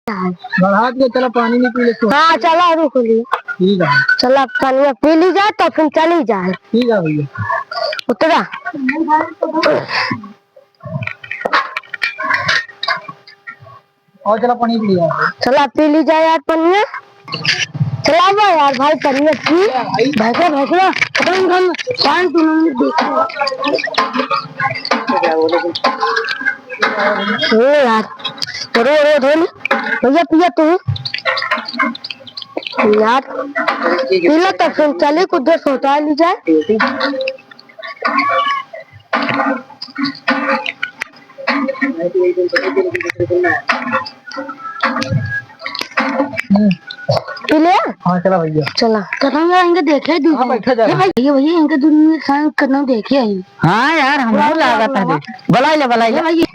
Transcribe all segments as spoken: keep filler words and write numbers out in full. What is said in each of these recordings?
बढ़ा दिया, चला पानी नहीं पी ले तू। हाँ, चला रुक ली। ठीक है। चला पानी पी ली जाए तो फिर चली जाए। ठीक है भैया। उतरा। और चला पानी पी लिया। चला पी ली जाए यार पनिया। चला बा यार भाई पनिया पी। भैंसा, भैंसा, खत्म कर। पानी पी लेंगे, देखो। ओ यार, रो, रो, धो ली। भैया पिया तू। यार, पी लो तो फिर चली कुछ देर सोता ली जाए। पी ले? हाँ, चला भैया। चला। कतन जा इनके देखे दू। हाँ, बैठा जा। ए भाई, ये भैया इनके दुनू के साथ कतन देखे आई। हाँ यार, हमहू लागत है देख। बुलाई ले, बुलाई ले। ए भाई,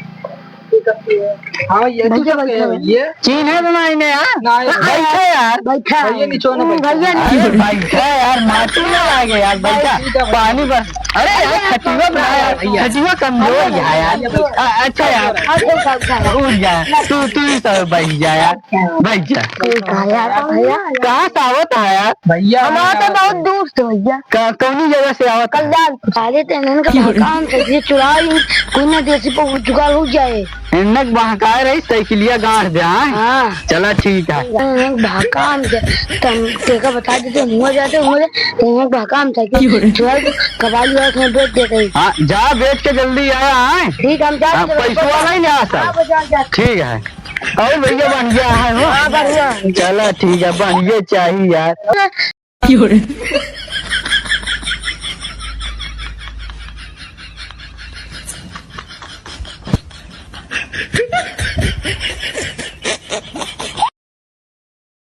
हाँ, ये भैया, भैया, भैया। भैया। चीन्हे बनाई ने यार। ना, यार। बैठा यार। बैठा। भैया, निचोड़ में हम्म, बैठा। भैया, अरे, निचोड़। बैठा यार, माटी में आ गए यार, बैठा। ठीक है, भैया। पानी बस। अरे यार, अरे, खटिया बना यार, भैया। खटिया कमजोर है यार। भैया, भैया। अ-, अच्छा यार। अच्छा, अच्छा, अच्छा। उठ जा। तू, तू ही सब बैठ जा यार। बैठ जा। ठीक है यार, भैया। कहाँ से आवत है यार? भैया, हमारा तो भैया। बहुत दूर से भैया। क-, कौनी जगह से आवत है? कल्याण। अरे तो इन्हन का काम से ये चुराई, कोई ना देसी पर जुगाड़ हो जाए। इन्हन बहकाए रही साइकिलिया गाड़ दे, हाँ? हाँ। चला ठीक है। इन्हन बहकाम से, तम तेका बता देते, हुआ जाते, हुआ जाते, इन्हन बहकाम से कि चुराई कबाली वाला में बेच देते हैं। हाँ, जा बेच के जल्दी आया, हाँ? ठीक, हम जा हाँ, के पैसवा नहीं ले आ सब। हाँ, बजा, जा। ठीक है। और भैया बढ़िया है हो? हाँ, बढ़िया है। चला ठीक है, बढ़िया चाहिए यार।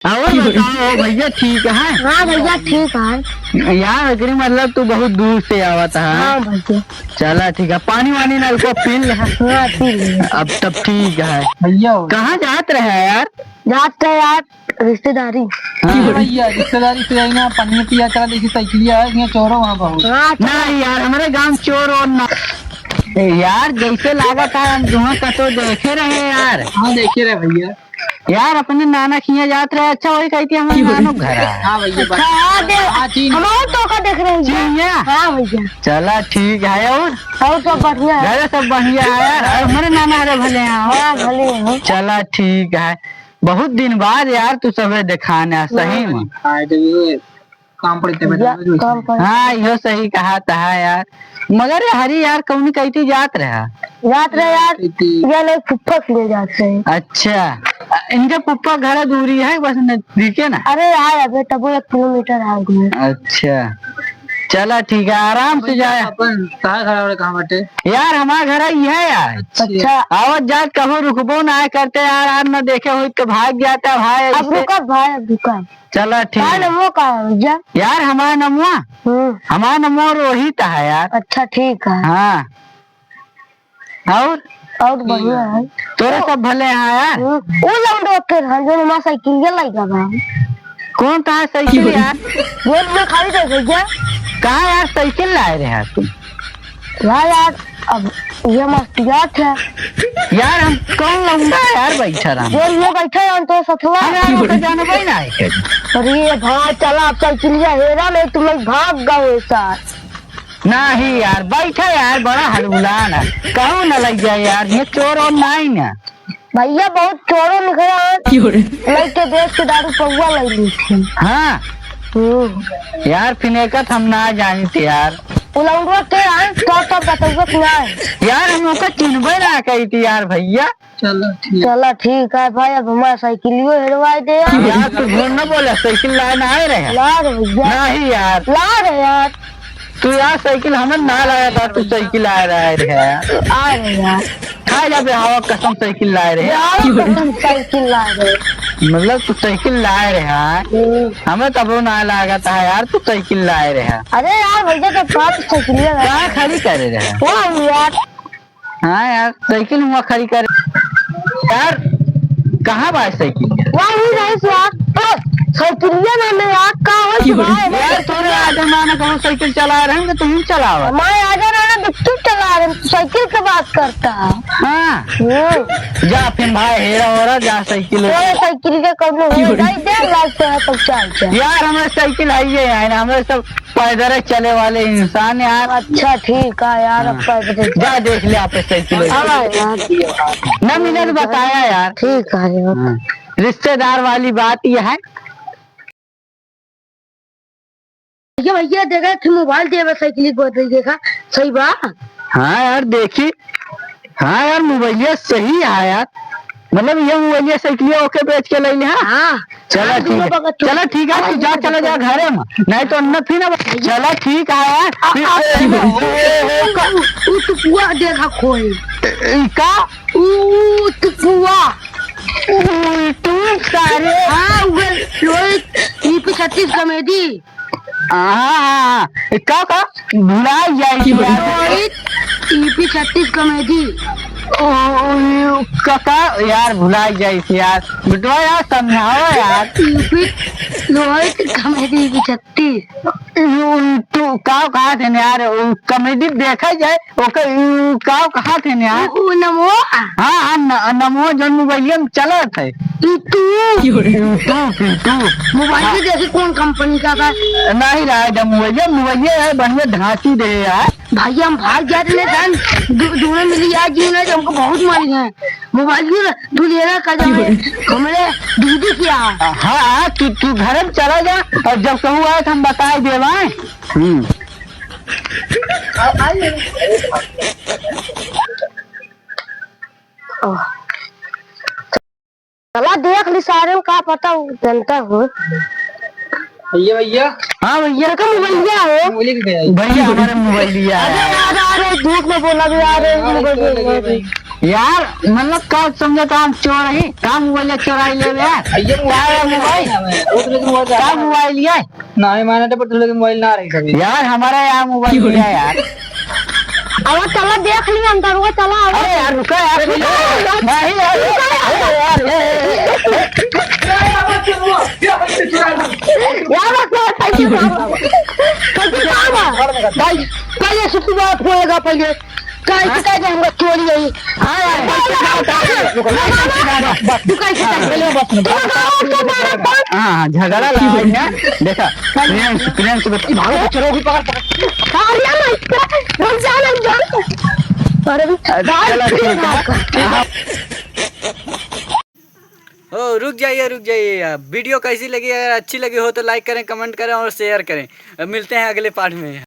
और बताओ भैया, ठीक है? हाँ भैया, ठीक है। यार, एकरी मतलब तू बहुत दूर से आवत है। हाँ भैया। चला ठीक है, पानी वानी नलका पी ले। हाँ, पी ले। अब तब ठीक है। भैया। कहाँ जात रहे यार? जात रहे यार, रिश्तेदारी। हाँ। भैया, रिश्तेदारी से आई ना, पनिया पिया, चला देखी साइकिलिया है, यहाँ चोरो वहाँ बहुत। हाँ, तो नहीं यार, हमारे गाँव चोर और ना। ए यार, जैसे लागत है हम तुहाँ कतो देखे रहे यार। हाँ, देखे रहे भैया। यार, अपने नाना खिया जात रहे, अच्छा वही कहती हमारे नानो घर है। हाँ भैया, अच्छा, हाँ, दे-, हाँ, चीन। हम और तो का देख रहे हैं। चीन, या? हाँ भैया। चला ठीक है, और? और सब बढ़िया है। अरे सब बढ़िया है यार, और हमारे नाना अरे भले हैं। हाँ, भले हैं। चला ठीक है। बहुत दिन बाद यार तू सबे देखाने आ, सही में। हाँ, तो ये काम पड़ते हैं, भैया, तो काम पड़ते। हाँ, इहो सही कहा था यार। मगर ये हरी यार कौनी कहती जात रहा? जात रहे यार, कहती। ये लोग फुफ्फा के लिए जात रहे। अच्छा, इनके फुफ्फा घर दूरी है बस नजदीके ना? अरे यार, अबे तबो एक किलोमीटर है घर। अच्छा, चला ठीक है, आराम से भैया, जाए। अपन कहाँ खड़ा हो रहे, कहाँ बाटे? यार, हमार घर है, ये है यार। अच्छा। अच्छा। आवत जात कहूँ रुकबो ना करते यार, आज न देखे हुई तो भाग जाता भाई अब ऐसे। रुका भाई, अब रुका। चला ठीक। का नाम हो, का हो भैया? यार, हमार नमुआ? हम्म। हमार नमुआ रोहित है यार। अच्छा, ठीक है। हाँ। और? और बढ़िया है। तोरे सब भले हैं यार? हम्म। वो लौंडो के घर, जो हमार साइकिल के लइका बा। कौन कहाँ साइकिल यार? जेल में खरीदे भैया। कहाँ यार साइकिल लाए रहे यार तुम? वाह यार, अब ये मस्तियात है। यार, हम कौन लौंडा है यार, बैठा रहा। जेल में बैठा है, हम तो सथवा। हम यार, ओके जानबे ना है। अरे भाई, चला, अब साइकिलिया हेरा नहीं, तुम लोग भाग गए सार। नहीं यार, बैठा यार, बड़ा हलुलान है। कहूँ न लग जाए यार, ये चोर और नहीं ना। भैया, बहुत चोरो निकला है। क्यों रे? लइके बेच के दारू पौवा लइ ली थी। हाँ। हम्म। यार, फिर एकत हम ना जानी थी यार। उलौंडवा के आए, तो, तो बतौवत ना है। यार, हम ओका चिन्हबे ना कही थी यार, भैया। चला ठीक। चला ठीक है भाई, अब हमारा साइकिलियो हेरवाई दे यार। यार, तू झूठ न बोले, साइकिल लाए ना आए रहे। ला रे भैया। नहीं यार। ला रे यार। तू यार साइकिल हमें ना लाया था, तू साइकिल लाए रहा है यार। आ रहे यार। खा जा बे हवा कसम साइकिल लाए रहे। यार कसम साइकिल लाए रहे। मतलब तू साइकिल लाए रहे यार। हम्म। हमें तब ना लगा था यार तू साइकिल लाए रहे। अरे यार भैया तो पाँच साइकिल लाए। कहाँ खड़ी करे रहे? वो यार। हाँ यार, साइकिल हुआ खड़ी कर। यार, कहाँ बा साइकिल? वही रही से यार। ओ, साइकिलिया ना ले यार, का हो क्यों? भाई? यार, तोरे आगे माना कहूँ साइकिल चला रहे हैं, तो तुम चलावा। हमारे आगे रहना तो तू चला रहे, तू साइकिल के बात करता है। हाँ। हम्म। जा फिर भाई, हेरा हो रहा, जा साइकिल। तो साइकिल के कौनो हो जाए, दे लाग तो है, तब चल, चल। यार, हमारे साइकिल है ये है ना, हमारे सब पैदल चले वाले इंसान यार। अच्छा, ठीक है यार, अब हाँ। पैदल चल। जा देख ले आप साइकिल। हाँ यार। ना मिले तो बताया यार। ठीक है यार। हाँ। रिश्तेदार वाली बात ये है। भैया, भैया, देखा कि मोबाइल देवे साइकिल गोद रही, देखा, सही बा? हाँ यार, देखी। हाँ यार, मोबाइलिया सही है यार। मतलब, ये मोबाइलिया साइकिलिया ओके बेच के ले ले, हाँ? हाँ। चला, हाँ, ठीक दोनों है। बगल चला, ठीक है, हाँ, तू जा, दोनों चला जा बगल। घरे में। नहीं तो अन्ना फिर ना, चला, ठीक है यार। आ, फिर आ, ए, आ, ए, ए, ए, उ, उ, उ, उ, तू पुआ देखा खोई। ए, ए, का? उ, उ, तू पुआ। उ, तू सारे। हाँ, उहे, रोहित, ई पी छत्तीस कॉमेडी। हाँ, हाँ, हाँ। ए, का, का? भुला जाई यार। रोहित, ई पी छत्तीस कॉमेडी। ओ, ओ, का, का? यार, भुला जाई यार। बेटवा यार, समझाओ यार। ई पी, रोहित कॉमेडी ई पी छत्तीस। यू, तू का कहा थे यार? उ कॉमेडी देखा जाए, ओकर, उ, का कहा थे यार? उ, उ नमो। हाँ, हाँ, न-, नमो जौन मोबाइलिया में चलत है। ई तू। ई तू, ई तू। मोबाइल हाँ। देखी कौन कंपनी का बा? नहीं रहा है मोबाइलिया, मोबाइलिया है, बढ़िया धांसी दे यार। भाई, हम भाग जाते ले जान, दू-, दोनों मिली यार, जी ने हमको बहुत मारी है। मोबाइल भी तू लेना का जाए, हमरे दीदी किया। हाँ, तू, तू घर में चला जा और जब कहूँ आए तो हम बताए देवाए। हम्म। चला देख ली सारे में का पता हो, जनता हो। भैया, भैया। हाँ भैया। का मोबाइलिया हो? मोबाइल के गया है। भैया, हमारा मोबाइलिया है। अरे यार, अरे, झूठ में बोला भी, अरे, हाँ, मोबाइल तो लगे मोबाइल। भाई। यार, मतलब, का समझा था हम चोर ही? का मोबाइल चोराई ले यार? भैया, का है मोबाइल? वो तो लेकिन मोबाइल का मोबाइल ये? ना, ये माना था, पर तो लेकिन मोबाइल ना रही कभी। यार, हमारा यहाँ मोबाइल लिया यार। अब चला देख लिया अंदर, वो चला, अब। अरे यार, रुका यार, रुका यार। नहीं यार, रुका यार। अरे यार, ए, ए, ए, ए। यार, बस, बस, भाई, भाई, भाई, ये सब बात होएगा पहले। काहे के, काहे के हमका चोरी आई? हाँ, यार, बस, बस, बस, बस, बस, बस, बस, तू काहे के, काहे के? बस, बस, बस। हाँ, हाँ, झगड़ा लड़ाई है। देखा, प्रेम से, प्रेम से बता। भागो, चलो, भी पकड़, पकड़। अरे, हम जान, हम जान। अरे, भी, अरे, भाई, चलो, ठीक है। हाँ। ओ, रुक जाइए, रुक जाइए। वीडियो कैसी लगी? अगर अच्छी लगी हो तो like करें, comment करें और share करें। अब मिलते हैं अगले part में।